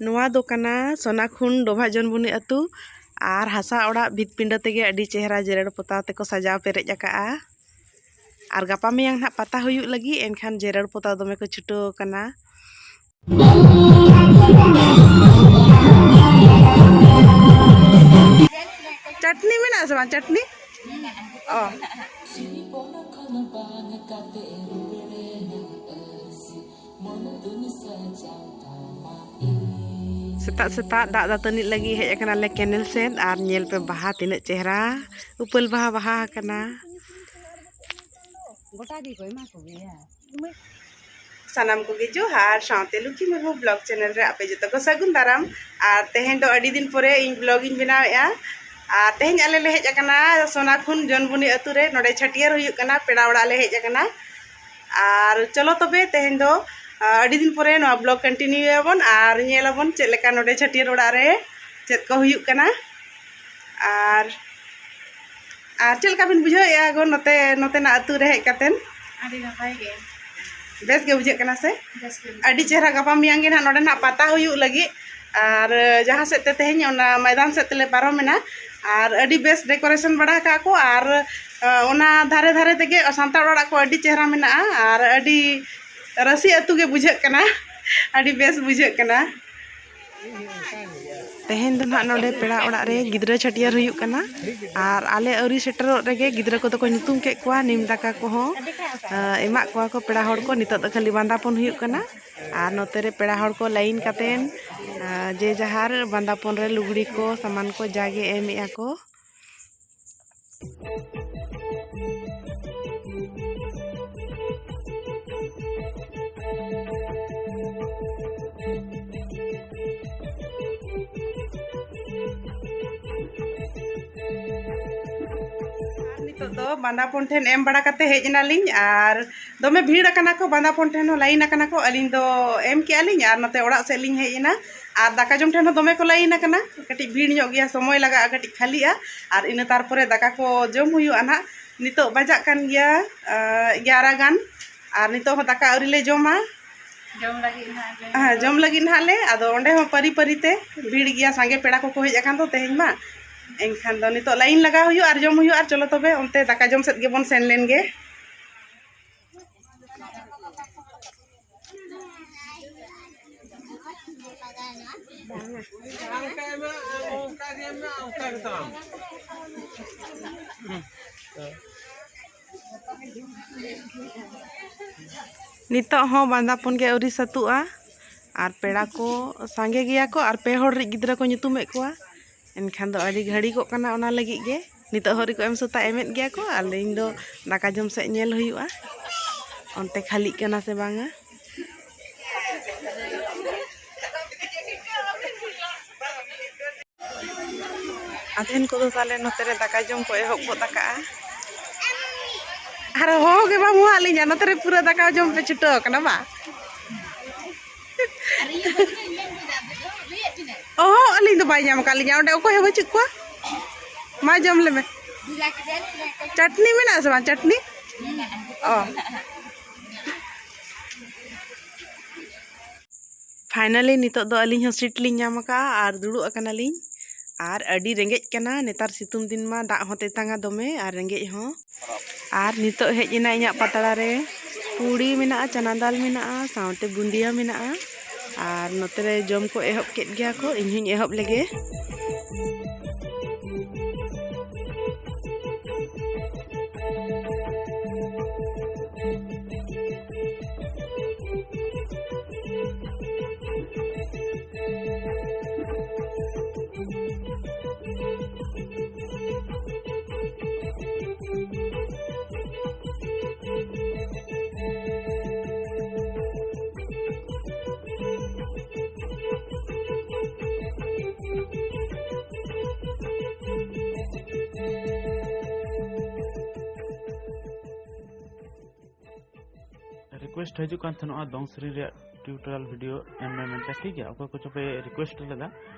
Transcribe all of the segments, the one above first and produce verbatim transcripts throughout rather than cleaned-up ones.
ᱱᱚᱣᱟ ᱫᱚ ᱠᱟᱱᱟ ᱥᱳᱱᱟᱠᱷᱩᱱ ᱰᱚᱵᱷᱟᱜ ᱡᱚᱱᱵᱩᱱᱤ ᱟᱹᱛᱩ᱾ ᱟᱨ ᱦᱟᱥᱟ ᱚᱲᱟᱜ ᱵᱷᱤᱛ ᱯᱤᱸᱰᱟᱹ ᱛᱮᱜᱮ ᱟᱹᱰᱤ ᱪᱮᱦᱨᱟ ᱡᱮᱨᱮᱲ ᱯᱚᱛᱟᱣ ᱛᱮᱠᱚ ᱥᱟᱡᱟᱣ ᱯᱮᱨᱮᱡ ᱟᱠᱟᱜᱼᱟ᱾ ᱟᱨ ᱜᱟᱯᱟ ᱢᱮᱭᱟᱝ ᱱᱟᱦᱟᱜ ᱯᱟᱛᱟ ᱦᱩᱭᱩᱜ ᱞᱟᱹᱜᱤᱫ, ᱮᱱᱠᱷᱟᱱ ᱡᱮᱨᱮᱲ ᱯᱚᱛᱟᱣ ᱫᱚᱢᱮ ᱠᱚ ᱪᱷᱩᱴᱟᱹᱣ ᱟᱠᱟᱱᱟ᱾ ᱪᱟᱴᱱᱤ ᱢᱮᱱᱟᱜᱼᱟ ᱥᱮ ᱵᱟᱝ? ᱪᱟᱴᱱᱤ? ᱚ᱾ ᱥᱮᱛᱟᱜ ᱥᱮᱛᱟᱜ ᱫᱟᱜ ᱫᱟᱹᱛᱟᱹᱱᱤ ᱞᱟᱹᱜᱤᱫ ᱦᱮᱡ ᱟᱠᱟᱱᱟᱞᱮ ᱠᱮᱱᱮᱞ ᱥᱮᱫ᱾ ᱟᱨ ᱧᱮᱞ ᱯᱮ, ᱵᱟᱦᱟ ᱛᱤᱱᱟᱹᱜ ᱪᱮᱦᱨᱟ ᱩᱯᱟᱹᱞ ᱵᱟᱦᱟ ᱵᱟᱦᱟ ᱟᱠᱟᱱᱟ᱾ ᱜᱚᱴᱟ ᱜᱮᱠᱚ ᱮᱢᱟ ᱠᱚᱜᱮᱭᱟ᱾ ᱥᱟᱱᱟᱢ ᱠᱚᱜᱮ ᱡᱚᱦᱟᱨ, ᱥᱟᱶᱛᱮ ᱞᱩᱠᱷᱤ ᱢᱩᱨᱢᱩ ᱵᱞᱚᱜ ᱪᱮᱱᱮᱞ ᱨᱮ ᱟᱯᱮ ᱡᱚᱛᱚ ᱠᱚ ᱥᱟᱹᱜᱩᱱ ᱫᱟᱨᱟᱢ᱾ ᱟᱨ ᱛᱮᱦᱮᱧ ᱫᱚ ᱟᱹᱰᱤ ᱫᱤᱱ ᱯᱚᱨᱮ ᱤᱧ ᱵᱞᱚᱜ ᱤᱧ ᱵᱮᱱᱟᱣᱮᱫᱼᱟ᱾ ᱟᱨ ᱛᱮᱦᱮᱧ ᱟᱞᱮ ᱞᱮ ᱦᱮᱡ ᱟᱠᱟᱱᱟ ᱥᱳᱱᱟᱠᱷᱩᱱ ᱡᱚᱱᱵᱩᱱᱤ ᱟᱹᱛᱩ ᱨᱮ, ᱱᱚᱰᱮ ᱪᱷᱟᱹᱴᱭᱟᱹᱨ ᱦᱩᱭᱩᱜ ᱠᱟᱱᱟ, ᱯᱮᱲᱟ ᱚᱲᱟᱜ ᱞᱮ ᱦᱮᱡ ᱟᱠᱟᱱᱟ᱾ ᱟᱨ ᱪᱚᱞᱚ ᱛᱚᱵᱮ ᱛᱮᱦᱮᱧ ᱫᱚ, ᱟ, ᱟᱹᱰᱤ ᱫᱤᱱ ᱯᱚᱨᱮ ᱱᱚᱣᱟ ᱵᱞᱚᱜ ᱠᱚᱱᱴᱤᱱᱤᱭᱩᱭᱟᱵᱚᱱ ᱟᱨ ᱧᱮᱞᱟᱵᱚᱱ ᱪᱮᱫ ᱞᱮᱠᱟ ᱱᱚᱰᱮ ᱪᱷᱟᱹᱴᱭᱟᱹᱨ ᱚᱲᱟᱜ ᱨᱮ ᱪᱮᱫ ᱠᱚ ᱦᱩᱭᱩᱜ ᱠᱟᱱᱟ᱾ ᱟᱨ, ᱟᱨ ᱪᱮᱫ ᱞᱮᱠᱟ ᱵᱤᱱ ᱵᱩᱡᱷᱟᱹᱣᱮᱫᱼᱟ ᱜᱚ, ᱱᱚᱛᱮ, ᱱᱚᱛᱮᱱᱟᱜ ᱟᱹᱛᱩ ᱨᱮ ᱦᱮᱡ ᱠᱟᱛᱮᱱ? ᱟᱹᱰᱤ ᱱᱟᱯᱟᱭ ᱜᱮ᱾ ᱵᱮᱥ ᱜᱮ ᱵᱩᱡᱷᱟᱹᱜ ᱠᱟᱱᱟ ᱥᱮ? ᱵᱮᱥ ᱜᱮ ᱵᱩᱡᱷᱟᱹᱜ ᱟᱹᱰᱤ ᱪᱮᱦᱨᱟ, ᱜᱟᱯᱟ ᱢᱮᱭᱟᱝ ᱜᱮ ᱱᱟᱦᱟᱜ ᱱᱚᱰᱮ ᱱᱟᱦᱟᱜ ᱯᱟᱛᱟ ᱦᱩᱭᱩᱜ ᱞᱟᱹᱜᱤᱫ᱾ ᱟᱨ ᱡᱟᱦᱟᱸ ᱥᱮᱫ ᱛᱮ ᱛᱮᱦᱮᱧ ᱚᱱᱟ ᱢᱚᱭᱫᱟᱱ ᱥᱮᱫ ᱛᱮᱞᱮ ᱯᱟᱨᱚᱢᱮᱱᱟ, ᱟᱨ ᱟᱹᱰᱤ ᱵᱮᱥ ᱰᱮᱠᱳᱨᱮᱥᱚᱱ ᱵᱟᱲᱟ ᱟᱠᱟᱫ ᱠᱚ᱾ ᱟᱨ, ᱟ, ᱚᱱᱟ ᱫᱷᱟᱨᱮ ᱫᱷᱟᱨᱮ ᱛᱮᱜᱮ ᱥᱟᱱᱛᱟᱲ ᱚᱲᱟᱜ ᱠᱚ ᱟᱹᱰᱤ ᱪᱮᱦᱨᱟ ᱢᱮᱱᱟᱜᱼᱟ᱾ ᱟᱨ ᱟᱹᱰᱤ ᱨᱟᱹᱥᱤ ᱟᱹᱛᱩ ᱜᱮ ᱵᱩᱡᱷᱟᱹᱜ ᱠᱟᱱᱟ, ᱟᱹᱰᱤ ᱵᱮᱥ ᱵᱩᱡᱷᱟᱹᱜ ᱠᱟᱱᱟ᱾ ᱛᱮᱦᱮᱧ ᱫᱚ ᱱᱟᱦᱟᱜ ᱱᱚᱰᱮ ᱯᱮᱲᱟ ᱚᱲᱟᱜ ᱨᱮ ᱜᱤᱫᱽᱨᱟᱹ ᱪᱷᱟᱹᱴᱭᱟᱹᱨ ᱦᱩᱭᱩᱜ ᱠᱟᱱᱟ᱾ ᱟᱨ ᱟᱞᱮ ᱟᱹᱣᱨᱤ ᱥᱮᱴᱮᱨᱚᱜ ᱨᱮᱜᱮ ᱜᱤᱫᱽᱨᱟᱹ ᱠᱚᱫᱚ ᱠᱚ ᱧᱩᱛᱩᱢ ᱠᱮᱫ ᱠᱚᱣᱟ, ᱱᱤᱢ ᱫᱟᱠᱟ ᱠᱚᱦᱚᱸ, ᱟ, ᱮᱢᱟᱜ ᱠᱚᱣᱟ ᱠᱚ ᱯᱮᱲᱟ ᱦᱚᱲ ᱠᱚ᱾ ᱱᱤᱛᱚᱜ ᱫᱚ ᱠᱷᱟᱹᱞᱤ ᱵᱟᱸᱫᱟᱯᱚᱱ ᱦᱩᱭᱩᱜ ᱠᱟᱱᱟ᱾ ᱟᱨ ᱱᱚᱛᱮ ᱨᱮ ᱯᱮᱲᱟ ᱦᱚᱲ ᱠᱚ ᱞᱟᱭᱤᱱ ᱠᱟᱛᱮᱱ, ᱟ, ᱡᱮ ᱡᱟᱦᱟᱨ ᱵᱟᱸᱫᱟᱯᱚᱱ ᱨᱮ ᱞᱩᱜᱽᱲᱤ ᱠᱚ, ᱥᱟᱢᱟᱱ ᱠᱚ ᱡᱟᱜᱮ ᱮᱢᱮᱜᱼᱟ ᱠᱚ᱾ ᱟᱨ ᱱᱤᱛᱚᱜ ᱫᱚ ᱵᱟᱸᱫᱟᱯᱚᱱ ᱴᱷᱮᱱ ᱮᱢ ᱵᱟᱲᱟ ᱠᱟᱛᱮ ᱦᱮᱡ ᱮᱱᱟᱞᱤᱧ᱾ ᱟᱨ ᱫᱚᱢᱮ ᱵᱷᱤᱲ ᱟᱠᱟᱱᱟ ᱠᱚ, ᱵᱟᱸᱫᱟᱯᱚᱱ ᱴᱷᱮᱱ ᱦᱚᱸ ᱞᱟᱭᱤᱱ ᱟᱠᱟᱱᱟ ᱠᱚ᱾ ᱟᱹᱞᱤᱧ ᱫᱚ ᱮᱢ ᱠᱮᱜᱼᱟ ᱞᱤᱧ ᱟᱨ ᱱᱚᱛᱮ ᱚᱲᱟᱜ ᱥᱮᱫ ᱞᱤᱧ ᱦᱮᱡ ᱮᱱᱟ᱾ ᱟᱨ ᱫᱟᱠᱟ ᱡᱚᱢ ᱴᱷᱮᱱ ᱦᱚᱸ ᱫᱚᱢᱮ ᱠᱚ ᱞᱟᱭᱤᱱ ᱟᱠᱟᱱᱟ, ᱠᱟᱹᱴᱤᱡ ᱵᱷᱤᱲ ᱧᱚᱜ ᱜᱮᱭᱟ, ᱥᱚᱢᱚᱭ ᱞᱟᱜᱟᱜᱼᱟ ᱠᱟᱹᱴᱤᱡ ᱠᱷᱟᱹᱞᱤᱜᱼᱟ᱾ ᱟᱨ ᱤᱱᱟᱹ ᱛᱟᱨᱯᱚᱨᱮ ᱫᱟᱠᱟ ᱠᱚ ᱡᱚᱢ ᱦᱩᱭᱩᱜᱼᱟ ᱱᱟᱦᱟᱜ᱾ ᱱᱤᱛᱚᱜ ᱵᱟᱡᱟᱜ ᱠᱟᱱ ᱜᱮᱭᱟ, ᱟᱸ, ᱮᱜᱟᱨᱚ ᱜᱟᱱ᱾ ᱟᱨ ᱱᱤᱛᱚᱜ ᱦᱚᱸ ᱫᱟᱠᱟ ᱟᱹᱣᱨᱤ ᱞᱮ ᱡᱚᱢᱟ᱾ ᱡᱚᱢ ᱞᱟᱹᱜᱤᱫ ᱱᱟᱦᱟᱜ ᱞᱮ ᱦᱮᱸ, ᱡᱚᱢ ᱞᱟᱹᱜᱤᱫ ᱱᱟᱦᱟᱜ ᱞᱮ᱾ ᱟᱫᱚ ᱚᱸᱰᱮ ᱦᱚᱸ ᱯᱟᱹᱨᱤ ᱯᱟᱹᱨᱤ ᱛᱮ ᱵᱷᱤᱲ ᱜᱮᱭᱟ, ᱥᱟᱸᱜᱮ ᱯᱮᱲᱟ ᱠᱚᱠᱚ ᱦᱮᱡ ᱟᱠᱟᱱ ᱫᱚ ᱛᱮᱦᱮᱧ ᱢᱟ᱾ ᱮᱱᱠᱷᱟᱱ ᱫᱚ ᱱᱤᱛᱚᱜ ᱞᱟᱭᱤᱱ ᱞᱟᱜᱟᱣ ᱦᱩᱭᱩᱜᱼᱟ ᱟᱨ ᱡᱚᱢ ᱦᱩᱭᱩᱜᱼᱟ᱾ ᱟᱨ ᱪᱚᱞᱚ ᱛᱚᱵᱮ ᱚᱱᱛᱮ ᱫᱟᱠᱟ ᱡᱚᱢ ᱥᱮᱫ ᱜᱮᱵᱚᱱ ᱥᱮᱱ ᱞᱮᱱ ᱜᱮ᱾ ᱱᱤᱛᱚᱜ ᱦᱚᱸ ᱵᱟᱸᱫᱟᱯᱚᱱ ᱜᱮ ᱟᱹᱣᱨᱤ ᱥᱟᱹᱛᱩᱜᱼᱟ᱾ ᱟᱨ ᱯᱮᱲᱟ ᱠᱚ ᱥᱟᱸᱜᱮ ᱜᱮᱭᱟ ᱠᱚ, ᱟᱨ ᱯᱮ ᱦᱚᱲ ᱨᱤᱡ ᱜᱤᱫᱽᱨᱟᱹ ᱠᱚ ᱧᱩᱛᱩᱢᱮᱫ ᱠᱚᱣᱟ᱾ ᱮᱱᱠᱷᱟᱱ ᱫᱚ ᱟᱹᱰᱤ ᱜᱷᱟᱹᱲᱤᱠᱚᱜ ᱠᱟᱱᱟ ᱚᱱᱟ ᱞᱟᱹᱜᱤᱫ ᱜᱮ᱾ ᱱᱤᱛᱚᱜ ᱦᱚᱸ ᱟᱹᱣᱨᱤ ᱠᱚ ᱮᱢ ᱥᱟᱹᱛᱟ, ᱮᱢᱮᱫ ᱜᱮᱭᱟ ᱠᱚ᱾ ᱟᱹᱞᱤᱧ ᱫᱚ ᱫᱟᱠᱟ ᱡᱚᱢ ᱥᱮᱫ ᱧᱮᱞ ᱦᱩᱭᱩᱜᱼᱟ, ᱚᱱᱛᱮ ᱠᱷᱟᱹᱞᱤᱜ ᱠᱟᱱᱟ ᱥᱮ ᱵᱟᱝᱟ᱾ ᱟᱫᱷᱮᱱ ᱠᱚᱫᱚ ᱛᱟᱞᱮ ᱱᱚᱛᱮ ᱨᱮ ᱫᱟᱠᱟ ᱡᱚᱢ ᱠᱚ ᱮᱦᱚᱵ ᱜᱚᱫ ᱟᱠᱟᱜᱼᱟ᱾ ᱟᱨ ᱦᱚᱦᱚ ᱜᱮ ᱵᱟᱢ ᱦᱚᱦᱚᱣᱟᱫ ᱞᱤᱧᱟ, ᱱᱚᱛᱮ ᱨᱮ ᱯᱩᱨᱟᱹ ᱫᱟᱠᱟ ᱡᱚᱢ ᱯᱮ ᱪᱷᱩᱴᱟᱹᱣ ᱟᱠᱟᱱᱟ ᱵᱟᱝ? ᱚᱦᱚ, ᱟᱹᱞᱤᱧ ᱫᱚ ᱵᱟᱭ ᱧᱟᱢ ᱟᱠᱟᱫ ᱞᱤᱧᱟ, ᱚᱸᱰᱮ ᱚᱠᱚᱭ ᱦᱚᱸ ᱵᱟᱹᱪᱩᱜ ᱠᱚᱣᱟ᱾ ᱢᱟ ᱡᱚᱢ ᱞᱮᱢᱮ᱾ ᱪᱟᱴᱱᱤ ᱢᱮᱱᱟᱜᱼᱟ ᱥᱮ ᱵᱟᱝ ᱪᱟᱴᱱᱤ? ᱚ᱾ ᱯᱷᱟᱭᱱᱟᱞᱤ ᱱᱤᱛᱚᱜ ᱫᱚ ᱟᱹᱞᱤᱧ ᱦᱚᱸ ᱥᱤᱴ ᱞᱤᱧ ᱧᱟᱢ ᱟᱠᱟᱫᱼᱟ ᱟᱨ ᱫᱩᱲᱩᱵ ᱟᱠᱟᱱᱟᱞᱤᱧ᱾ ᱟᱨ ᱟᱹᱰᱤ ᱨᱮᱸᱜᱮᱡ ᱠᱟᱱᱟ, ᱱᱮᱛᱟᱨ ᱥᱤᱛᱩᱝ ᱫᱤᱱ ᱢᱟ ᱫᱟᱜ ᱦᱚᱸ ᱛᱮᱛᱟᱝᱟ ᱫᱚᱢᱮ ᱟᱨ ᱨᱮᱸᱜᱮᱡ ᱦᱚᱸ᱾ ᱟᱨ ᱱᱤᱛᱚᱜ ᱦᱮᱡ ᱮᱱᱟ ᱤᱧᱟᱹᱜ ᱯᱟᱛᱲᱟ ᱨᱮ ᱯᱩᱲᱤ ᱢᱮᱱᱟᱜᱼᱟ, ᱪᱟᱱᱟ ᱫᱟᱞ ᱢᱮᱱᱟᱜᱼᱟ, ᱥᱟᱶᱛᱮ ᱵᱩᱸᱫᱤᱭᱟ ᱢᱮᱱᱟᱜᱼᱟ᱾ ᱟᱨ ᱱᱚᱛᱮ ᱨᱮ ᱡᱚᱢ ᱠᱚ ᱮᱦᱚᱵ ᱠᱮᱫ ᱜᱮᱭᱟ ᱠᱚ, ᱤᱧ ᱦᱚᱸᱧ ᱮᱦᱚᱵ ᱞᱮᱜᱮ᱾ ᱨᱤᱠᱩᱭᱮᱥᱴ ᱦᱤᱡᱩᱜ ᱠᱟᱱ ᱛᱟᱦᱮᱱᱚᱜᱼᱟ ᱫᱚᱝ ᱥᱮᱨᱮᱧ ᱨᱮᱭᱟᱜ ᱴᱤᱭᱩᱴᱳᱨᱤᱭᱟᱞ ᱵᱷᱤᱰᱤᱭᱳ ᱮᱢ ᱢᱮ ᱢᱮᱱᱛᱮ, ᱴᱷᱤᱠ ᱜᱮᱭᱟ? ᱚᱠᱚᱭ ᱠᱚᱪᱚ ᱯᱮ ᱨᱤᱠᱩᱭᱮᱥᱴ ᱞᱮᱫᱟ᱾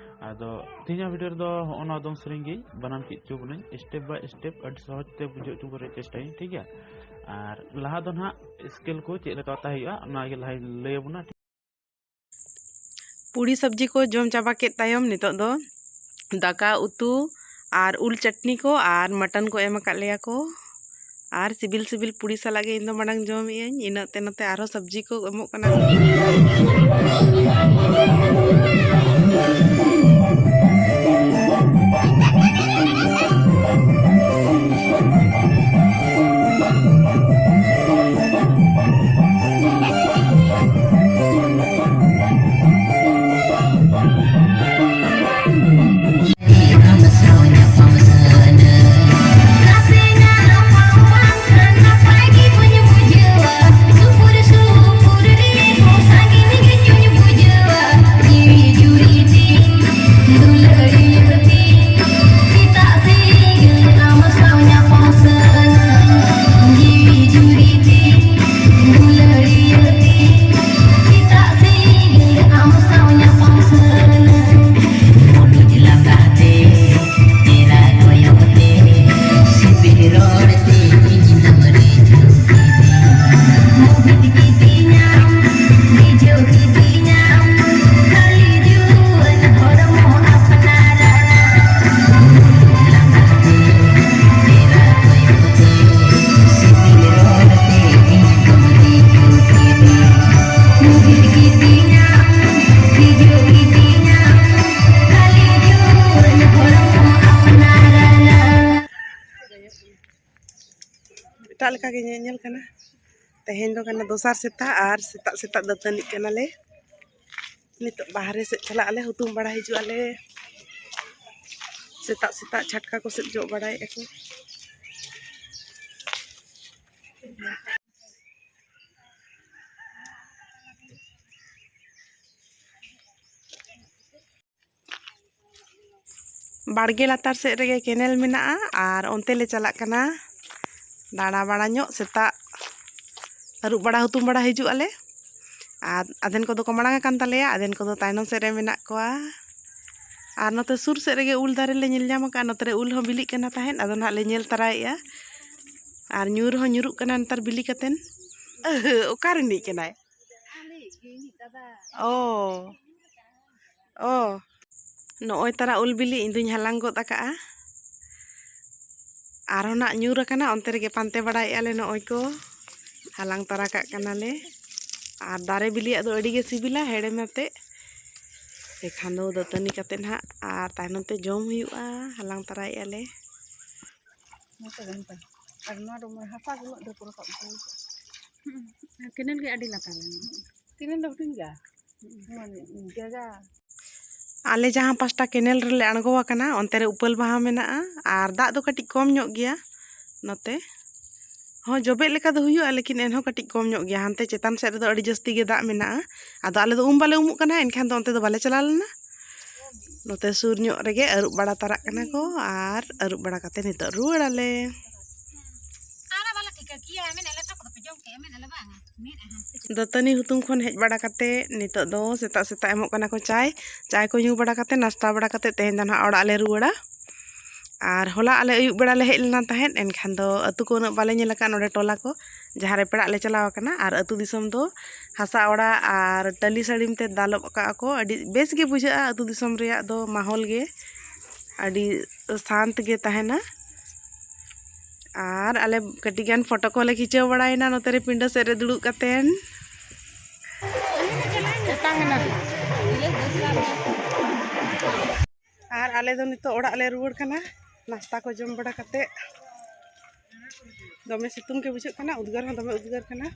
ᱟᱫᱚ ᱛᱮᱦᱮᱧᱟᱜ ᱵᱷᱤᱰᱤᱭᱳ ᱨᱮᱫᱚ ᱦᱚᱸᱜᱼᱚ ᱱᱚᱣᱟ ᱫᱚᱝ ᱥᱮᱨᱮᱧ ᱜᱮ ᱵᱟᱱᱟᱢ ᱪᱮᱫ ᱦᱚᱪᱚ ᱵᱚᱱᱟᱹᱧ, ᱥᱴᱮᱯ ᱵᱟᱭ ᱥᱴᱮᱯ ᱟᱹᱰᱤ ᱥᱚᱦᱚᱡ ᱛᱮ ᱵᱩᱡᱷᱟᱹᱣ ᱦᱚᱪᱚ ᱠᱚ ᱨᱮᱭᱟᱜ ᱪᱮᱥᱴᱟᱭᱟᱹᱧ, ᱴᱷᱤᱠ ᱜᱮᱭᱟ? ᱟᱨ ᱞᱟᱦᱟ ᱫᱚ ᱱᱟᱦᱟᱜ ᱥᱠᱮᱞ ᱠᱚ ᱪᱮᱫ ᱞᱮᱠᱟ ᱚᱛᱟ ᱦᱩᱭᱩᱜᱼᱟ, ᱚᱱᱟ ᱜᱮ ᱞᱟᱦᱟᱧ ᱞᱟᱹᱭ ᱟᱵᱚᱱᱟ᱾ ᱯᱩᱲᱤ ᱥᱚᱵᱽᱡᱤ ᱠᱚ ᱡᱚᱢ ᱪᱟᱵᱟ ᱠᱮᱫ ᱛᱟᱭᱚᱢ, ᱱᱤᱛᱚᱜ ᱫᱚ ᱫᱟᱠᱟ ᱩᱛᱩ ᱟᱨ ᱩᱞ ᱪᱟᱴᱱᱤ ᱠᱚ ᱟᱨ ᱢᱟᱴᱚᱱ ᱠᱚ ᱮᱢ ᱟᱠᱟᱫ ᱞᱮᱭᱟ ᱠᱚ᱾ ᱟᱨ ᱥᱤᱵᱤᱞ ᱥᱤᱵᱤᱞ ᱯᱩᱲᱤ ᱥᱟᱞᱟᱜ ᱜᱮ ᱤᱧ ᱫᱚ ᱢᱟᱲᱟᱝ ᱡᱚᱢᱮᱜ ᱟᱹᱧ, ᱤᱱᱟᱹᱜ ᱛᱮ ᱱᱚᱛᱮ ᱟᱨᱦᱚᱸ ᱥᱚᱵᱽᱡᱤ ᱠᱚ ᱮᱢᱚᱜ ᱠᱟᱱᱟ᱾ ᱮᱴᱟᱜ ᱞᱮᱠᱟ ᱜᱮ ᱧᱮᱧᱮᱞ ᱠᱟᱱᱟ᱾ ᱛᱮᱦᱮᱧ ᱫᱚ ᱠᱟᱱᱟ ᱫᱚᱥᱟᱨ ᱥᱮᱛᱟᱜ ᱟᱨ ᱥᱮᱛᱟᱜ ᱥᱮᱛᱟᱜ ᱫᱟᱹᱛᱟᱹᱱᱤᱜ ᱠᱟᱱᱟᱞᱮ᱾ ᱱᱤᱛᱚᱜ ᱵᱟᱦᱨᱮ ᱥᱮᱫ ᱪᱟᱞᱟᱜ ᱟᱞᱮ, ᱦᱩᱛᱩᱢ ᱵᱟᱲᱟ ᱦᱤᱡᱩᱜ ᱟᱞᱮ᱾ ᱥᱮᱛᱟᱜ ᱥᱮᱛᱟᱜ ᱪᱷᱟᱴᱠᱟ ᱠᱚ ᱥᱮᱫ ᱡᱚᱜ ᱵᱟᱲᱟᱭᱮᱫᱼᱟ ᱠᱚ᱾ ᱵᱟᱲᱜᱮ ᱞᱟᱛᱟᱨ ᱥᱮᱫ ᱨᱮᱜᱮ ᱠᱮᱱᱮᱞ ᱢᱮᱱᱟᱜᱼᱟ ᱟᱨ ᱚᱱᱛᱮ ᱞᱮ ᱪᱟᱞᱟᱜ ᱠᱟᱱᱟ ᱫᱟᱬᱟ ᱵᱟᱲᱟ ᱧᱚᱜ᱾ ᱥᱮᱛᱟᱜ ᱟᱹᱨᱩᱵ ᱵᱟᱲᱟ ᱦᱩᱛᱩᱢ ᱵᱟᱲᱟ ᱦᱤᱡᱩᱜ ᱟᱞᱮ᱾ ᱟᱨ ᱟᱫᱷᱮᱱ ᱠᱚᱫᱚ ᱠᱚ ᱢᱟᱲᱟᱝ ᱟᱠᱟᱱ ᱛᱟᱞᱮᱭᱟ, ᱟᱫᱷᱮᱱ ᱠᱚᱫᱚ ᱛᱟᱭᱱᱚᱢ ᱥᱮᱫ ᱨᱮ ᱢᱮᱱᱟᱜ ᱠᱚᱣᱟ᱾ ᱟᱨ ᱱᱚᱛᱮ ᱥᱩᱨ ᱥᱮᱫ ᱨᱮᱜᱮ ᱩᱞ ᱫᱟᱨᱮ ᱞᱮ ᱧᱮᱞ ᱧᱟᱢ ᱟᱠᱟᱫᱼᱟ, ᱱᱚᱛᱮ ᱨᱮ ᱩᱞ ᱦᱚᱸ ᱵᱤᱞᱤᱜ ᱠᱟᱱᱟ ᱛᱟᱦᱮᱸᱫ, ᱟᱫᱚ ᱱᱟᱦᱟᱜ ᱞᱮ ᱧᱮᱞ ᱛᱟᱨᱟᱭᱮᱫᱼᱟ᱾ ᱟᱨ ᱧᱩᱨ ᱦᱚᱸ ᱧᱩᱨᱩᱜ ᱠᱟᱱᱟ ᱱᱮᱛᱟᱨ ᱵᱤᱞᱤ ᱠᱟᱛᱮᱱ᱾ ᱚᱠᱟ ᱨᱤᱱᱤᱡ ᱠᱟᱱᱟᱭ? ᱚ, ᱚ, ᱱᱚᱜᱼᱚᱭ ᱛᱟᱨᱟ ᱩᱞ ᱵᱤᱞᱤ ᱤᱧ ᱫᱩᱧ ᱦᱟᱞᱟᱝ ᱜᱚᱫ ᱟᱠᱟᱜᱼᱟ᱾ ᱟᱨᱦᱚᱸ ᱱᱟᱜ ᱧᱩᱨ ᱟᱠᱟᱱᱟ, ᱚᱱᱛᱮ ᱨᱮᱜᱮ ᱯᱟᱱᱛᱮ ᱵᱟᱲᱟᱭᱮᱫᱼᱟ ᱞᱮ ᱱᱚᱜᱼᱚᱭ ᱠᱚ᱾ ᱦᱟᱞᱟᱝ ᱛᱟᱨᱟ ᱠᱟᱜ ᱠᱟᱱᱟᱞᱮ᱾ ᱟᱨ ᱫᱟᱨᱮ ᱵᱤᱞᱤᱭᱟᱜ ᱫᱚ ᱟᱹᱰᱤ ᱜᱮ ᱥᱤᱵᱤᱞᱟ, ᱦᱮᱲᱮᱢ ᱟᱛᱮᱫ᱾ ᱮᱱᱠᱷᱟᱱ ᱫᱚ ᱫᱟᱹᱛᱟᱹᱱᱤ ᱠᱟᱛᱮᱫ ᱱᱟᱦᱟᱜ ᱟᱨ ᱛᱟᱭᱱᱚᱢ ᱛᱮ ᱡᱚᱢ ᱦᱩᱭᱩᱜᱼᱟ᱾ ᱦᱟᱞᱟᱝ ᱛᱟᱨᱟᱭᱮᱫᱼᱟ ᱞᱮ᱾ ᱱᱚᱛᱮ ᱫᱚ ᱱᱚᱛᱮ᱾ ᱟᱨ ᱱᱚᱣᱟ ᱫᱚ ᱦᱟᱥᱟ ᱜᱮ ᱩᱱᱟᱹᱜ ᱰᱷᱮᱨ ᱠᱚ ᱨᱟᱠᱟᱵ ᱠᱟᱱᱟ᱾ ᱦᱩᱸ, ᱠᱮᱱᱮᱞ ᱜᱮ ᱟᱹᱰᱤ ᱞᱟᱛᱟᱨ ᱨᱮ ᱢᱮᱱᱟᱜᱼᱟ᱾ ᱠᱮᱱᱮᱞ ᱫᱚ ᱦᱩᱰᱤᱧ ᱜᱮᱭᱟ᱾ ᱦᱩᱸ, ᱱᱚᱣᱟ ᱡᱟᱭᱜᱟ᱾ ᱟᱞᱮ ᱡᱟᱦᱟᱸ ᱯᱟᱥᱴᱟ ᱠᱮᱱᱮᱞ ᱨᱮᱞᱮ ᱟᱬᱜᱚ ᱟᱠᱟᱱᱟ, ᱚᱱᱛᱮ ᱨᱮ ᱩᱯᱟᱹᱞ ᱵᱟᱦᱟ ᱢᱮᱱᱟᱜᱼᱟ᱾ ᱟᱨ ᱫᱟᱜ ᱫᱚ ᱠᱟᱹᱴᱤᱡ ᱠᱚᱢ ᱧᱚᱜ ᱜᱮᱭᱟ ᱱᱚᱛᱮ᱾ ᱦᱚᱸ, ᱡᱚᱵᱮᱜ ᱞᱮᱠᱟ ᱫᱚ ᱦᱩᱭᱩᱜᱼᱟ, ᱞᱮᱠᱤᱱ ᱮᱱᱦᱚᱸ ᱠᱟᱹᱴᱤᱡ ᱠᱚᱢ ᱧᱚᱜ ᱜᱮᱭᱟ᱾ ᱦᱟᱱᱛᱮ ᱪᱮᱛᱟᱱ ᱥᱮᱫ ᱨᱮᱫᱚ ᱟᱹᱰᱤ ᱡᱟᱹᱥᱛᱤ ᱜᱮ ᱫᱟᱜ ᱢᱮᱱᱟᱜᱼᱟ᱾ ᱟᱫᱚ ᱟᱞᱮ ᱫᱚ ᱩᱢ ᱵᱟᱞᱮ ᱩᱢᱩᱜ ᱠᱟᱱᱟ, ᱮᱱᱠᱷᱟᱱ ᱫᱚ ᱚᱱᱛᱮ ᱫᱚ ᱵᱟᱞᱮ ᱪᱟᱞᱟᱣ ᱞᱮᱱᱟ᱾ ᱱᱚᱛᱮ ᱥᱩᱨ ᱧᱚᱜ ᱨᱮᱜᱮ ᱟᱹᱨᱩᱵ ᱵᱟᱲᱟ ᱛᱟᱨᱟᱜ ᱠᱟᱱᱟ ᱠᱚ ᱟᱨ ᱟᱹᱨᱩᱵ ᱵᱟᱲᱟ ᱠᱟᱛᱮ ᱱᱤᱛᱚᱜ ᱨᱩᱣᱟᱹᱲ ᱟᱞᱮ᱾ ᱫᱟᱹᱛᱟᱹᱱᱤ ᱦᱩᱛᱩᱢ ᱠᱷᱚᱱ ᱦᱮᱡ ᱵᱟᱲᱟ ᱠᱟᱛᱮ ᱱᱤᱛᱚᱜ ᱫᱚ ᱥᱮᱛᱟᱜ ᱥᱮᱛᱟᱜ ᱮᱢᱚᱜ ᱠᱟᱱᱟ ᱠᱚ ᱪᱟᱭ᱾ ᱪᱟᱭ ᱠᱚ ᱧᱩ ᱵᱟᱲᱟ ᱠᱟᱛᱮ, ᱱᱟᱥᱛᱟ ᱵᱟᱲᱟ ᱠᱟᱛᱮ, ᱛᱮᱦᱮᱧ ᱫᱚ ᱱᱟᱦᱟᱜ ᱚᱲᱟᱜ ᱞᱮ ᱨᱩᱣᱟᱹᱲᱟ᱾ ᱟᱨ ᱦᱚᱞᱟ ᱟᱞᱮ ᱟᱹᱭᱩᱵ ᱵᱮᱲᱟ ᱞᱮ ᱦᱮᱡ ᱞᱮᱱᱟ ᱛᱟᱦᱮᱸᱫ, ᱮᱱᱠᱷᱟᱱ ᱫᱚ ᱟᱹᱛᱩ ᱠᱚ ᱩᱱᱟᱹᱜ ᱵᱟᱞᱮ ᱧᱮᱞ ᱟᱠᱟᱫ, ᱱᱚᱰᱮ ᱴᱚᱞᱟ ᱠᱚ ᱡᱟᱦᱟᱸ ᱨᱮ ᱯᱮᱲᱟᱜ ᱞᱮ ᱪᱟᱞᱟᱣ ᱟᱠᱟᱱᱟ᱾ ᱟᱨ ᱟᱹᱛᱩ ᱫᱤᱥᱚᱢ ᱫᱚ ᱦᱟᱥᱟ ᱚᱲᱟᱜ ᱟᱨ ᱴᱟᱹᱞᱤ ᱥᱟᱹᱲᱤᱢ ᱛᱮ ᱫᱟᱞᱚᱵ ᱟᱠᱟᱫ ᱟᱠᱚ᱾ ᱟᱹᱰᱤ ᱵᱮᱥ ᱜᱮ ᱵᱩᱡᱷᱟᱹᱜᱼᱟ ᱟᱹᱛᱩ ᱫᱤᱥᱚᱢ ᱨᱮᱭᱟᱜ ᱫᱚ, ᱢᱟᱦᱚᱞ ᱜᱮ ᱟᱹᱰᱤ ᱥᱟᱱᱛ ᱜᱮ ᱛᱟᱦᱮᱱᱟ᱾ ᱟᱨ ᱟᱞᱮ ᱠᱟᱹᱴᱤᱡ ᱜᱟᱱ ᱯᱷᱳᱴᱳ ᱠᱚᱞᱮ ᱠᱷᱤᱪᱟᱹᱣ ᱵᱟᱲᱟᱭᱮᱱᱟ ᱱᱚᱛᱮ ᱨᱮ ᱯᱤᱸᱰᱟᱹ ᱥᱮᱫ ᱨᱮ ᱫᱩᱲᱩᱵ ᱠᱟᱛᱮᱱ᱾ ᱚᱴᱟᱝ ᱮᱱᱟ᱾ ᱟᱨ ᱟᱞᱮ ᱫᱚ ᱱᱤᱛᱚᱜ ᱚᱲᱟᱜ ᱞᱮ ᱨᱩᱣᱟᱹᱲ ᱠᱟᱱᱟ, ᱱᱟᱥᱛᱟ ᱠᱚ ᱡᱚᱢ ᱵᱟᱲᱟ ᱠᱟᱛᱮ᱾ ᱫᱚᱢᱮ ᱥᱤᱛᱩᱝ ᱜᱮ ᱵᱩᱡᱷᱟᱹᱜ ᱠᱟᱱᱟ, ᱩᱫᱽᱜᱟᱹᱨ ᱦᱚᱸ ᱫᱚᱢᱮ ᱩᱫᱽᱜᱟᱹᱨ ᱠᱟᱱᱟ᱾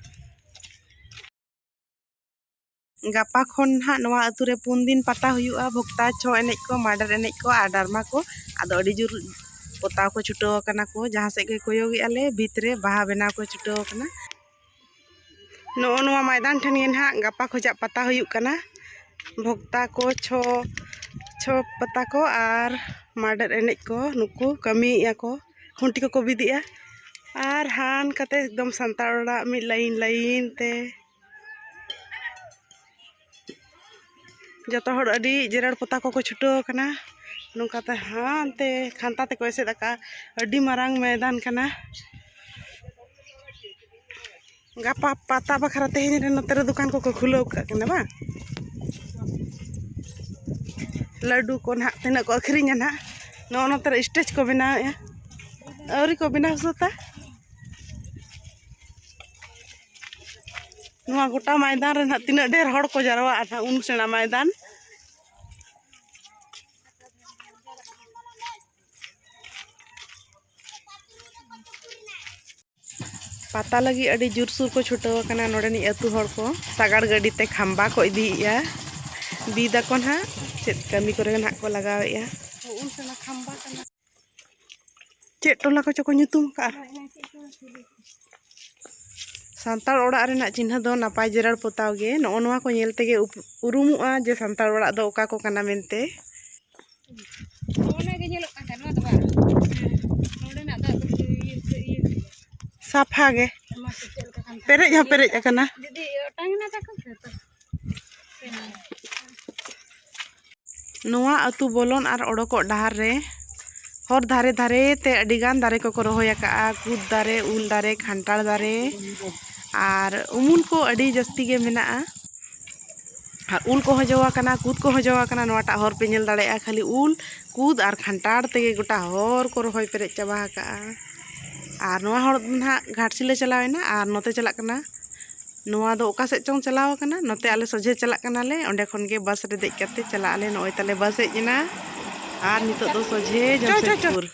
ᱜᱟᱯᱟ ᱠᱷᱚᱱ ᱱᱟᱦᱟᱜ ᱱᱚᱣᱟ ᱟᱹᱛᱩ ᱨᱮ ᱯᱩᱱ ᱫᱤᱱ ᱯᱟᱛᱟ ᱦᱩᱭᱩᱜᱼᱟ, ᱵᱷᱚᱠᱛᱟ, ᱪᱷᱚ ᱮᱱᱮᱡ ᱠᱚ, ᱢᱟᱰᱮᱨ ᱮᱱᱮᱡ ᱠᱚ ᱟᱨ ᱰᱨᱟᱢᱟ ᱠᱚ᱾ ᱟᱫᱚ ᱟᱹᱰᱤ ᱡᱳᱨ ᱯᱚᱛᱟᱣ ᱠᱚ ᱪᱷᱩᱴᱟᱹᱣ ᱟᱠᱟᱱᱟ ᱠᱚ, ᱡᱟᱦᱟᱸ ᱥᱮᱫ ᱜᱮ ᱠᱚᱭᱚᱜᱮᱜᱼᱟ ᱞᱮ, ᱵᱷᱤᱛ ᱨᱮ ᱵᱟᱦᱟ ᱵᱮᱱᱟᱣ ᱠᱚ ᱪᱷᱩᱴᱟᱹᱣ ᱟᱠᱟᱱᱟ᱾ ᱱᱚᱜᱼᱚ ᱱᱚᱣᱟ ᱢᱚᱭᱫᱟᱱ ᱴᱷᱮᱱ ᱜᱮ ᱱᱟᱦᱟᱜ ᱜᱟᱯᱟ ᱠᱷᱚᱡᱟᱜ ᱯᱟᱛᱟ ᱦᱩᱭᱩᱜ ᱠᱟᱱᱟ᱾ ᱵᱷᱚᱠᱛᱟ ᱠᱚ, ᱪᱷᱚ, ᱪᱷᱚ ᱯᱟᱛᱟ ᱠᱚ ᱟᱨ ᱢᱟᱰᱮᱨ ᱮᱱᱮᱡ ᱠᱚ, ᱱᱩᱠᱩ ᱠᱟᱹᱢᱤᱭᱮᱫᱼᱟ ᱠᱚ, ᱠᱷᱩᱱᱴᱤ ᱠᱚᱠᱚ ᱵᱤᱫᱮᱜᱼᱟ᱾ ᱟᱨ ᱦᱟᱱ ᱠᱟᱛᱮ ᱮᱠᱫᱚᱢ ᱥᱟᱱᱛᱟᱲ ᱚᱲᱟᱜ ᱢᱤᱫ ᱞᱟᱭᱤᱱ ᱞᱟᱭᱤᱱ ᱛᱮ᱾ ᱡᱚᱛᱚ ᱦᱚᱲ ᱟᱹᱰᱤ ᱡᱮᱨᱮᱲ ᱯᱚᱛᱟᱣ ᱠᱚᱠᱚ ᱪᱷᱩᱴᱟᱹᱣ ᱟᱠᱟᱱᱟ᱾ ᱱᱚᱝᱠᱟᱛᱮ ᱦᱟᱱᱛᱮ ᱠᱷᱟᱱᱛᱟ ᱛᱮᱠᱚ ᱮᱥᱮᱫ ᱟᱠᱟᱫᱼᱟ᱾ ᱟᱹᱰᱤ ᱢᱟᱨᱟᱝ ᱢᱚᱭᱫᱟᱱ ᱠᱟᱱᱟ᱾ ᱜᱟᱯᱟ ᱯᱟᱛᱟ ᱵᱟᱠᱷᱨᱟ ᱛᱮᱦᱮᱧ ᱨᱮ ᱱᱚᱛᱮ ᱨᱮ ᱫᱚᱠᱟᱱ ᱠᱚᱠᱚ ᱠᱷᱩᱞᱟᱹᱣ ᱠᱟᱜ ᱠᱟᱱᱟ ᱵᱟᱝ? ᱞᱟᱹᱰᱩ ᱠᱚ ᱱᱟᱦᱟᱜ ᱛᱤᱱᱟᱹᱜ ᱠᱚ ᱟᱹᱠᱷᱨᱤᱧᱟ ᱱᱟᱦᱟᱜ᱾ ᱱᱚᱜᱼᱚ ᱱᱚᱛᱮ ᱨᱮ ᱥᱴᱮᱡᱽ ᱠᱚ ᱵᱮᱱᱟᱣᱮᱫᱼᱟ, ᱟᱹᱣᱨᱤ ᱠᱚ ᱵᱮᱱᱟᱣ ᱥᱟᱹᱛᱟ᱾ ᱱᱚᱣᱟ ᱜᱚᱴᱟ ᱢᱚᱭᱫᱟᱱ ᱨᱮ ᱱᱟᱦᱟᱜ ᱛᱤᱱᱟᱹᱜ ᱰᱷᱮᱨ ᱦᱚᱲ ᱠᱚ ᱡᱟᱨᱣᱟᱜᱼᱟ ᱱᱟᱦᱟᱜ, ᱩᱱ ᱥᱮᱬᱟ ᱢᱚᱭᱫᱟᱱ᱾ ᱯᱟᱛᱟ ᱞᱟᱹᱜᱤᱫ ᱟᱹᱰᱤ ᱡᱳᱨᱥᱳᱨ ᱠᱚ ᱪᱷᱩᱴᱟᱹᱣ ᱟᱠᱟᱱᱟ ᱱᱚᱰᱮᱱᱤᱡ ᱟᱹᱛᱩ ᱦᱚᱲ ᱠᱚ᱾ ᱥᱟᱜᱟᱲ ᱜᱟᱹᱰᱤ ᱛᱮ ᱠᱷᱟᱢᱵᱟ ᱠᱚ ᱤᱫᱤᱭᱮᱫᱼᱟ, ᱵᱤᱫ ᱟᱠᱚ ᱱᱟᱦᱟᱜ, ᱪᱮᱫ ᱠᱟᱹᱢᱤ ᱠᱚᱨᱮ ᱱᱟᱦᱟᱜ ᱠᱚ ᱞᱟᱜᱟᱣᱮᱫᱼᱟ᱾ ᱪᱮᱫ ᱴᱚᱞᱟ ᱠᱚᱪᱚ ᱠᱚ ᱧᱩᱛᱩᱢ ᱟᱠᱟᱫᱼᱟ᱾ ᱥᱟᱱᱛᱟᱲ ᱚᱲᱟᱜ ᱨᱮᱱᱟᱜ ᱪᱤᱱᱦᱟᱹ ᱫᱚ ᱱᱟᱯᱟᱭ ᱡᱮᱨᱮᱲ ᱯᱚᱛᱟᱣ ᱜᱮ᱾ ᱱᱚᱜᱼᱚ ᱱᱚᱣᱟ ᱠᱚ ᱧᱮᱞ ᱛᱮᱜᱮ ᱩᱯ- ᱩᱨᱩᱢᱚᱜᱼᱟ ᱡᱮ ᱥᱟᱱᱛᱟᱲ ᱚᱲᱟᱜ ᱫᱚ ᱚᱠᱟ ᱠᱚ ᱠᱟᱱᱟ ᱢᱮᱱᱛᱮ᱾ ᱚᱱᱟ ᱜᱮ ᱧᱮᱞᱚᱜ ᱠᱟᱱ ᱛᱟᱦᱮᱸ, ᱱᱚᱣᱟ ᱫᱚ ᱵᱟᱝ᱾ ᱱᱚᱰᱮᱱᱟᱜ ᱫᱟᱜ ᱫᱚ ᱤᱭᱟᱹ ᱥᱮ ᱤᱭᱟᱹ ᱜᱮᱭᱟ᱾ ᱥᱟᱯᱷᱟ ᱜᱮ᱾ ᱢᱟ ᱥᱮ ᱪᱮᱫ ᱞᱮᱠᱟ ᱠᱟᱱ ᱛᱟᱦᱮᱸ? ᱯᱮᱨᱮᱡ ᱦᱚᱸ ᱯᱮᱨᱮᱡ ᱟᱠᱟᱱᱟ᱾ ᱡᱩᱫᱤ ᱚᱴᱟᱝ ᱮᱱᱟ ᱛᱟᱠᱚ ᱥᱮ ᱛᱚ᱾ ᱱᱚᱣᱟ ᱟᱹᱛᱩ ᱵᱚᱞᱚᱱ ᱟᱨ ᱚᱰᱚᱠᱚᱜ ᱰᱟᱦᱟᱨ ᱨᱮ ᱦᱚᱨ ᱫᱷᱟᱨᱮ ᱫᱷᱟᱨᱮ ᱛᱮ ᱟᱹᱰᱤ ᱜᱟᱱ ᱫᱟᱨᱮ ᱠᱚᱠᱚ ᱨᱚᱦᱚᱭ ᱟᱠᱟᱫᱼᱟ᱾ ᱠᱩᱫ ᱫᱟᱨᱮ, ᱩᱞ ᱫᱟᱨᱮ, ᱠᱷᱟᱱᱴᱟᱲ ᱫᱟᱨᱮ ᱟᱨ ᱩᱢᱩᱞ ᱠᱚ ᱟᱹᱰᱤ ᱡᱟᱹᱥᱛᱤ ᱜᱮ ᱢᱮᱱᱟᱜᱼᱟ᱾ ᱟᱨ ᱩᱞ ᱠᱚᱦᱚᱸ ᱡᱚ ᱟᱠᱟᱱᱟ, ᱠᱩᱫ ᱠᱚᱦᱚᱸ ᱡᱚ ᱟᱠᱟᱱᱟ᱾ ᱱᱚᱣᱟᱴᱟᱜ ᱦᱚᱨ ᱯᱮ ᱧᱮᱞ ᱫᱟᱲᱮᱭᱟᱜᱼᱟ, ᱠᱷᱟᱹᱞᱤ ᱩᱞ, ᱠᱩᱫ ᱟᱨ ᱠᱷᱟᱱᱴᱟᱲ ᱛᱮᱜᱮ ᱜᱚᱴᱟ ᱦᱚᱨ ᱠᱚ ᱨᱚᱦᱚᱭ ᱯᱮᱨᱮᱡ ᱪᱟᱵᱟ ᱟᱠᱟᱫᱼᱟ᱾ ᱟᱨ ᱱᱚᱣᱟ ᱦᱚᱲ ᱫᱚ ᱱᱟᱦᱟᱜ ᱜᱷᱟᱴᱥᱤᱞᱟᱹ ᱪᱟᱞᱟᱣ ᱮᱱᱟ ᱟᱨ ᱱᱚᱛᱮ ᱪᱟᱞᱟᱜ ᱠᱟᱱᱟ᱾ ᱱᱚᱣᱟ ᱫᱚ ᱚᱠᱟ ᱥᱮᱫ ᱪᱚᱝ ᱪᱟᱞᱟᱣ ᱟᱠᱟᱱᱟ, ᱱᱚᱛᱮ ᱟᱞᱮ ᱥᱚᱡᱷᱮ ᱪᱟᱞᱟᱜ ᱠᱟᱱᱟᱞᱮ᱾ ᱚᱸᱰᱮ ᱠᱷᱚᱱ ᱜᱮ ᱵᱟᱥ ᱨᱮ ᱫᱮᱡ ᱠᱟᱛᱮ ᱪᱟᱞᱟᱜ ᱟᱞᱮ᱾ ᱱᱚᱜᱼᱚᱭ ᱛᱟᱞᱮ ᱵᱟᱥ ᱦᱮᱡ ᱮᱱᱟ ᱟᱨ ᱱᱤᱛᱚᱜ ᱫᱚ ᱥᱚᱡᱷᱮ ᱪᱚ, ᱪᱚ, ᱪᱚ᱾ ᱡᱟᱢᱥᱮᱫᱽᱯᱩᱨ᱾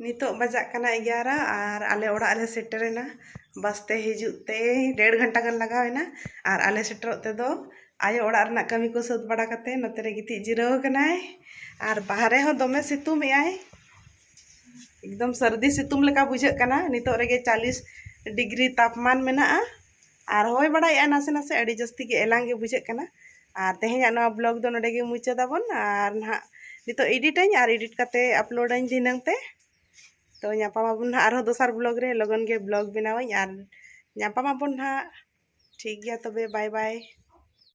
ᱱᱤᱛᱚᱜ ᱵᱟᱡᱟᱜ ᱠᱟᱱᱟ ᱮᱜᱟᱨᱚ ᱟᱨ ᱟᱞᱮ ᱚᱲᱟᱜ ᱞᱮ ᱥᱮᱴᱮᱨᱮᱱᱟ᱾ ᱵᱟᱥ ᱛᱮ ᱦᱤᱡᱩᱜ ᱛᱮ ᱰᱮᱲ ᱜᱷᱚᱱᱴᱟ ᱜᱟᱱ ᱞᱟᱜᱟᱣ ᱮᱱᱟ ᱟᱨ ᱟᱞᱮ ᱥᱮᱴᱮᱨᱚᱜ ᱛᱮᱫᱚ ᱟᱭᱳ ᱚᱲᱟᱜ ᱨᱮᱱᱟᱜ ᱠᱟᱹᱢᱤ ᱠᱚ ᱥᱟᱹᱛ ᱵᱟᱲᱟ ᱠᱟᱛᱮ ᱱᱚᱛᱮ ᱨᱮ ᱜᱤᱛᱤᱡ ᱡᱤᱨᱟᱹᱣ ᱟᱠᱟᱱᱟᱭ᱾ ᱟᱨ ᱵᱟᱦᱨᱮ ᱦᱚᱸ ᱫᱚᱢᱮ ᱥᱤᱛᱩᱝ ᱮᱜᱼᱟᱭ, ᱮᱠᱫᱚᱢ ᱥᱟᱹᱨᱫᱤ ᱥᱤᱛᱩᱝ ᱞᱮᱠᱟ ᱵᱩᱡᱷᱟᱹᱜ ᱠᱟᱱᱟ᱾ ᱱᱤᱛᱚᱜ ᱨᱮᱜᱮ ᱪᱟᱞᱤᱥ ᱰᱤᱜᱽᱨᱤ ᱛᱟᱯᱢᱟᱱ ᱢᱮᱱᱟᱜᱼᱟ ᱟᱨ ᱦᱚᱭ ᱵᱟᱲᱟᱭᱮᱜᱼᱟ ᱱᱟᱥᱮ ᱱᱟᱥᱮ, ᱟᱹᱰᱤ ᱡᱟᱹᱥᱛᱤ ᱜᱮ ᱮᱞᱟᱝ ᱜᱮ ᱵᱩᱡᱷᱟᱹᱜ ᱠᱟᱱᱟ᱾ ᱟᱨ ᱛᱮᱦᱮᱧᱟᱜ ᱱᱚᱣᱟ ᱵᱞᱚᱜ ᱫᱚ ᱱᱚᱰᱮ ᱜᱮ ᱢᱩᱪᱟᱹᱫᱟᱵᱚᱱ᱾ ᱟᱨ ᱱᱟᱦᱟᱜ ᱱᱤᱛᱚᱜ ᱮᱰᱤᱴᱟᱹᱧ ᱟᱨ ᱮᱰᱤᱴ ᱠᱟᱛᱮ ᱟᱯᱞᱳᱰᱟᱹᱧ ᱫᱷᱤᱱᱟᱹᱝ ᱛᱮ᱾ ᱛᱚ ᱧᱟᱯᱟᱢ ᱟᱵᱚᱱ ᱱᱟᱦᱟᱜ ᱟᱨᱦᱚᱸ ᱫᱚᱥᱟᱨ ᱵᱞᱚᱜ ᱨᱮ, ᱞᱚᱜᱚᱱ ᱜᱮ ᱵᱞᱚᱜ ᱵᱮᱱᱟᱣᱟᱹᱧ ᱟᱨ ᱧᱟᱯᱟᱢ ᱟᱵᱚᱱ ᱱᱟᱦᱟᱜ᱾ ᱴᱷᱤᱠ ᱜᱮᱭᱟ ᱛᱚᱵᱮ, ᱵᱟᱭ ᱵᱟᱭ᱾